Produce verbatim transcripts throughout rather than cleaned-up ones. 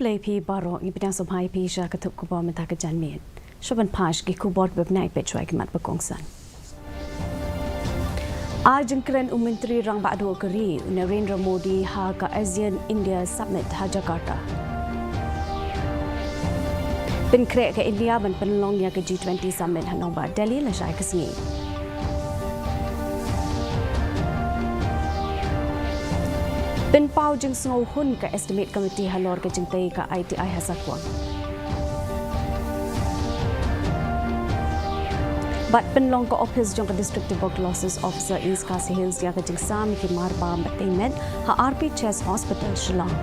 Khublei phi baroh, ngi pdiang sngewbha ïa phi sha ka thup khubor mynta ka janmiet. Shuwa ban phai sha ki khubor ba bniah, peit shuwa ki mat ba kongsan. Ai jingkren u Myntri Rangbah Duh ka ri u Narendra Modi ha ka ASEAN India Summit ha Jakarta. Pynkhreh ka India ban pynlong ïa ka G twenty Summit ha nongbah Delhi lashai ka sngi. Pynpaw jingsngewhun ka Estimate Committee halor ka jingtei ka I T I ha Sakwang. Bad pynlong ka ophis jong ka District Tuberculosis Officer East Khasi Hills ïa ka jingsam ïa ki marbam bad tei met ha R P Chest Hospital Shillong.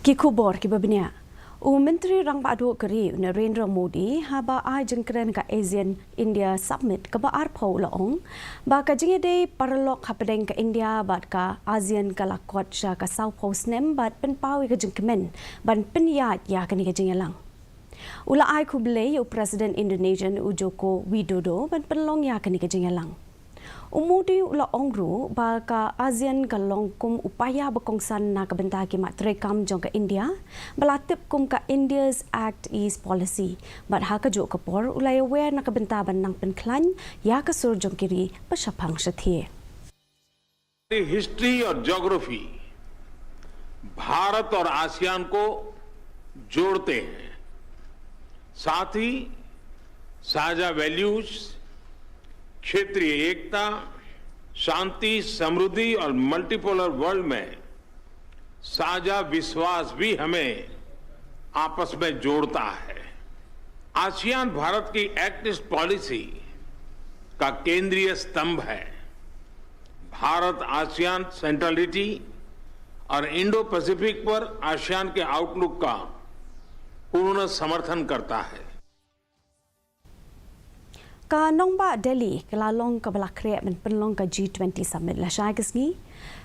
Ki khubor kiba bniah. U Myntri Rangbah Duh ka ri u Narendra Modi haba ai jingkren ka ASEAN India Summit kaba arphew u la ong ba ka jingïadei paralok hapdeng ka India bad ka ASEAN ka la kot sha ka sawphew snem bad pynpaw ïa ka jingkmen ban pynïaid ïa kane ka jingïalang. U la ai khublei ïa u President Indonesian u Joko Widodo ban pynlong ïa kane ka jingïalang. U Modi u la ong ruh ba ka ASEAN ka long kum u paia ba kongsan na ka bynta ki mat treikam jong ka India, ba la tip kum ka India's Act East Policy. Bad ha kajuh ka por u la ïawer na ka bynta ban nang pynkhlaiñ ïa ka sur jong ki ri ba shaphang shathie. हिस्ट्री और ज्योग्राफी भारत और आसियान को जोड़ते हैं। साथ ही साझा वैल्यूज, क्षेत्रीय एकता, शांति, समृद्धि और मल्टीपोलर वर्ल्ड में साझा विश्वास भी हमें आपस में जोड़ता है। आसियान भारत की एक्ट ईस्ट पॉलिसी का केंद्रीय स्तंभ है। भारत आसियान सेंट्रलिटी और इंडो पैसिफिक पर आसियान के आउटलुक का पूर्ण समर्थन करता है। Ka nongbah Delhi ka la long kaba la khreh ban pynlong ka G twenty Summit lashai ka sngi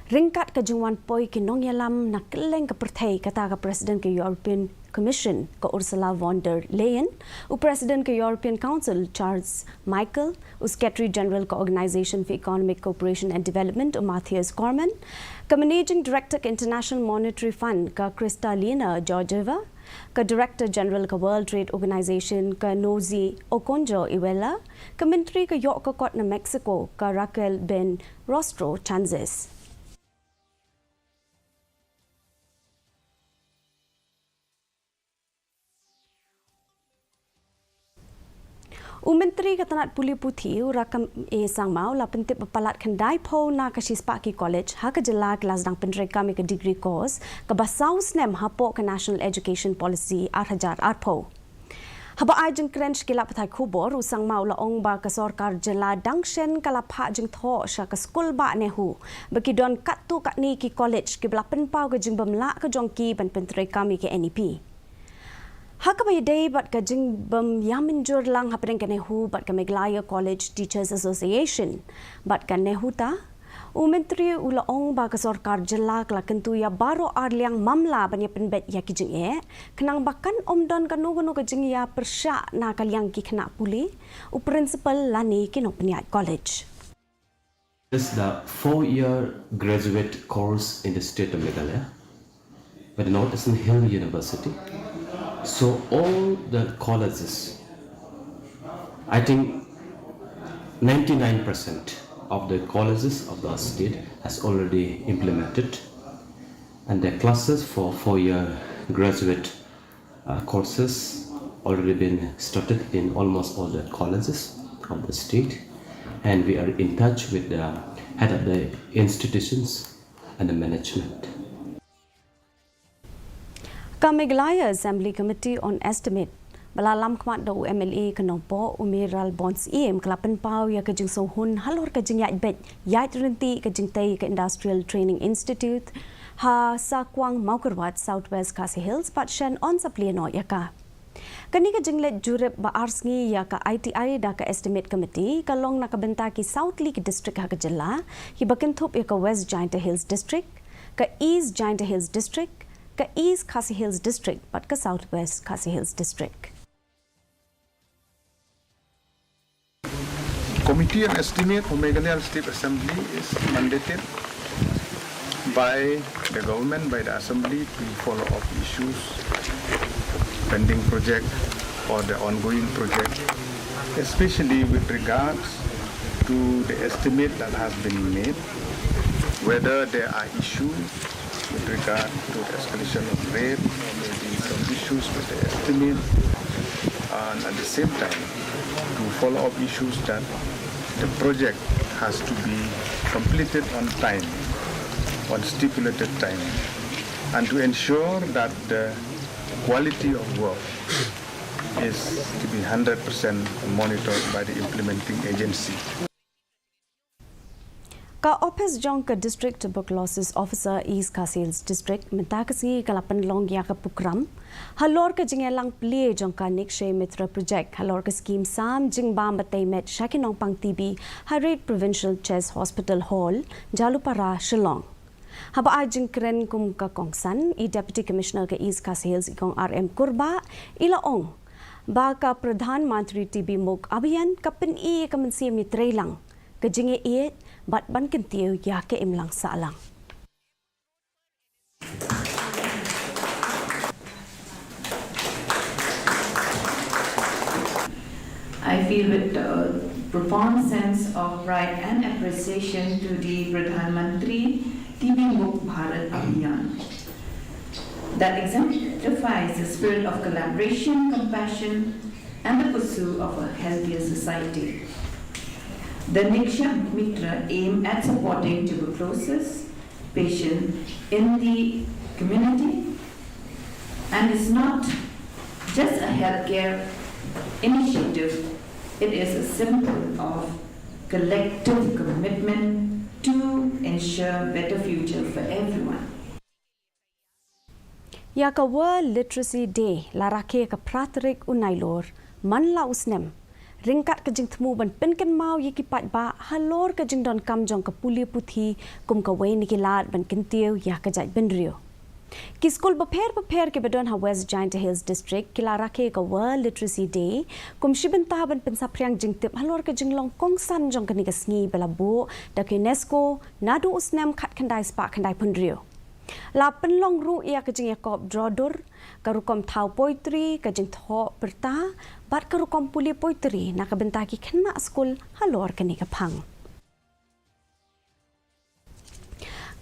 ryngkat ka jingwan poi ki nongïalam na kylleng ka pyrthei, kata ka President ka European Commission ka Ursula von der Leyen, u President ka European Council Charles Michel, u Secretary General ka Organisation for Economic Cooperation and Development u Matthias Cormann, ka Managing Director ka International Monetary Fund ka Kristalina Georgieva, ka Director General ka World Trade Organization ka Ngozi Okonjo-Iweala, ka Myntri ka Ïoh ka Kot na Mexico ka Raquel Buenrostro Chanzas. U Myntri ka tnat pule puthi u Rakkam A Sangma u la pyntip ba palat khyndai phew na ka shispah ki college ha ka jylla ki la sdang pyntreikam ïa ka degree course kaba saw snem hapoh ka National Education Policy ar hajar arphew. Haba ai jingkren sha ki lad pathai khubor, u Sangma u la ong ba ka sorkar jylla dang shen ka la phah jingthoh sha ka skul bah NEHU ba ki don katto katne ki college kiba la pynpaw ka jingbymlah ka jong ki ban pyntreikam ïa ka N E P. Ha kaba ïadei bad ka jingbym ïamynjur lang hapdeng ka NEHU bad ka Meghalaya College Teachers Association bad ka NEHUTA, u Myntri u la ong ba ka sorkar jylla ka la kyntu ïa baroh arliang mamla ban ïa pynbeit ïa ki jingeh, khnang ba kan ym don kano kano ka jingïapyrshah na ka liang ki khynnah pule, u principal lane ki nongpynïaid college. Is the four-year graduate course in the state of Meghalaya by the North Eastern Hill University. So all the colleges, I think ninety-nine percent of the colleges of the state has already implemented, and the classes for four-year graduate uh, courses already been started in almost all the colleges of the state, and we are in touch with the head of the institutions and the management. Ka Meghalaya Assembly Committee on Estimate ba la lam khmat da u M L A ka Nongpoh u Mayralborn Syiem ka la pynpaw ïa ka jingsngewhun halor ka jingïaid beit ïaid ryntih ka jingtei ka Industrial Training Institute ha Sakwang Mawkyrwat, South West Khasi Hills, bad shen yn sa plie noh ïa ka. Kane ka jingleit jurip ba ar sngi ïa ka I T I da ka Estimate Committee ka long na ka bynta ki saw tylli ki district ha ka jylla, kiba kynthup ïa ka West Jaintia Hills District, ka East Jaintia Hills District, ka East Khasi Hills District bad ka South West Khasi Hills District. Committee on Estimate for Meghalaya State Assembly is mandated by the government, by the assembly, to follow up issues, pending project or the ongoing project, especially with regards to the estimate that has been made, whether there are issues with regard to the escalation of rate, or maybe some issues with the estimate, and at the same time, to follow up issues that the project has to be completed on time, on stipulated time, and to ensure that the quality of work is to be hundred percent monitored by the implementing agency. Ka ophis jong ka District Tuberculosis Officer, East Khasi Hills District, mynta ka sngi ka la pynlong ïa ka prokram halor ka jingïalang plie jong ka Nikshay Mitra Project halor ka skhim sam jingbam batei met sha ki nongpang T B ha Ri Provincial Chest Hospital Hall, Jalupara, Shillong. Haba ai jingkren kum ka kongsan, i Deputy Commissioner ka East Khasi Hills, i Kong R M Kurbah, i la ong ba ka Pradhan Mantri T B Mukt Abhiyan ka pyni ka mynsiem ïatreilang, ka jingïaieit bad ban kyntiew ïa ka imlang sahlang. I feel with a profound sense of pride and appreciation to the Pradhan Mantri T B Mukt Bharat Abhiyan that exemplifies the spirit of collaboration, compassion, and the pursuit of a healthier society. The Nikshay Mitra aim at supporting tuberculosis patient in the community and is not just a healthcare initiative, it is a symbol of collective commitment to ensure better future for everyone. Ïa ka World Literacy Day la rakhe ka phra tarik u Nailur man la u snem, ryngkat ka jingthmu ban pynkynmaw ïa ki paidbah halor ka jingdonkam jong ka pule puthi kum kawei na ki lad ban kyntiew ïa ka jaitbynriew. Ki skul bapher bapher kiba don ha West Jaintia Hills District ki la rakhe ka World Literacy Day kum shi bynta ban pynsaphriang jingtip halor ka jinglong kongsan jong kane ka sngi ba la buh da ka UNESCO naduh u snem khatkhyndai spah khyndaiphew hynriew. La pynlong ruh ïa ka jingïakop draw dur, ka rukom thaw poetry, ka jingthoh pyrta bad ka rukom pule poetry na ka bynta ki khynnah skul halor kane ka phang.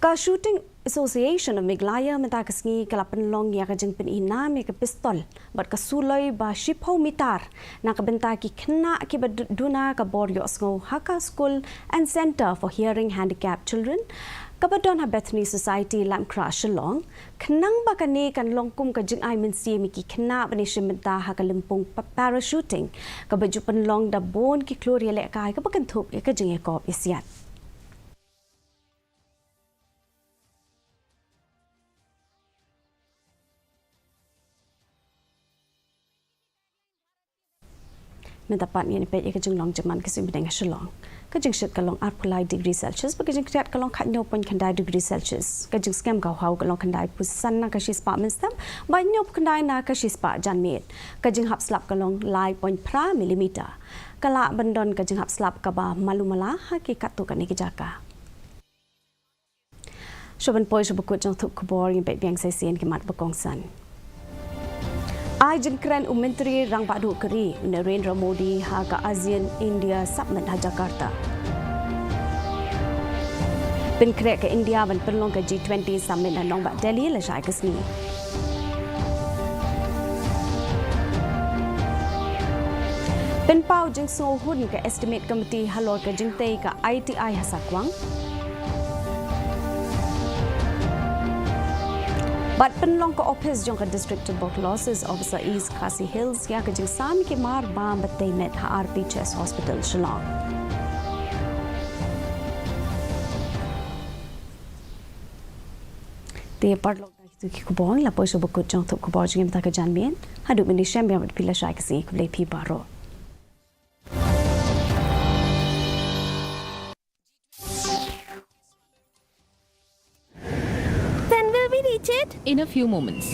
Ka Shooting Association of Meghalaya mynta ka sngi ka la pynlong ïa ka jingpyni nam ïa ka pistol bad ka suloi ba shiphew mitar na ka bynta ki khynnah kiba du-, duna ka bor ïohsngew ha ka School and Centre for Hearing Handicapped Children kaba don ha Bethany Society, Lamkra, Shillong, khnang ba kane kan long kum ka jingai mynsiem ïa ki khynnah ban ïashim bynta ha ka lympung pa-, parachuting kaba ju pynlong da bun ki khlur ïalehkai kaba kynthup ïa ka jingïakop ïasiat. Mynta pat ngin ïa peit ïa ka jinglong jingman ka suiñ bneng ha Shillong. Ka jingshit ka long arphew lai degree Celsius, bad ka jingkhriat ka long khathynñiew point khyndai degree Celsius. Ka jingskhem ka haw ka long khyndaiphew san na ka shispah mynstep, bad hynñiewphew khyndai na ka shispah janmiet. Ka jinghap slap ka long lai point phra millimeter. Ka lah ban don ka jinghap slap kaba malu mala ha ki katto katne ki jaka. Shuwa ban poi sha ba kut jong thup khubor, ngin peit biang sa shisien ki mat ba kongsan. Ai jingkren u Myntri Rangbah Duh ka Ri, u Narendra Modi, ha ka ASEAN India Summit ha Jakarta. Pynkhreh ka India ban pynlong ka G twenty Summit na nongbah Delhi lashai ka sngi. Pynpaw jingsngewhun ka Estimate Committee halor ka jingtei ka I T I ha Sakwang. Bad pynlong ka ophis jong ka District Tuberculosis Officer East Khasi Hills ïa ka jingsam ki mar bam batei met ha R P Chest Hospital Shillong. Te paralok, da kitu ki khubor la poi sha ba kut jong thup khubor jong ngi mynta ka janmiet. Haduh mynta shem biang bad phi lashai ka sngi, khublei phi baroh. When will we reach it? In a few moments.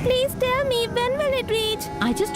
Please tell me, when will it reach? I just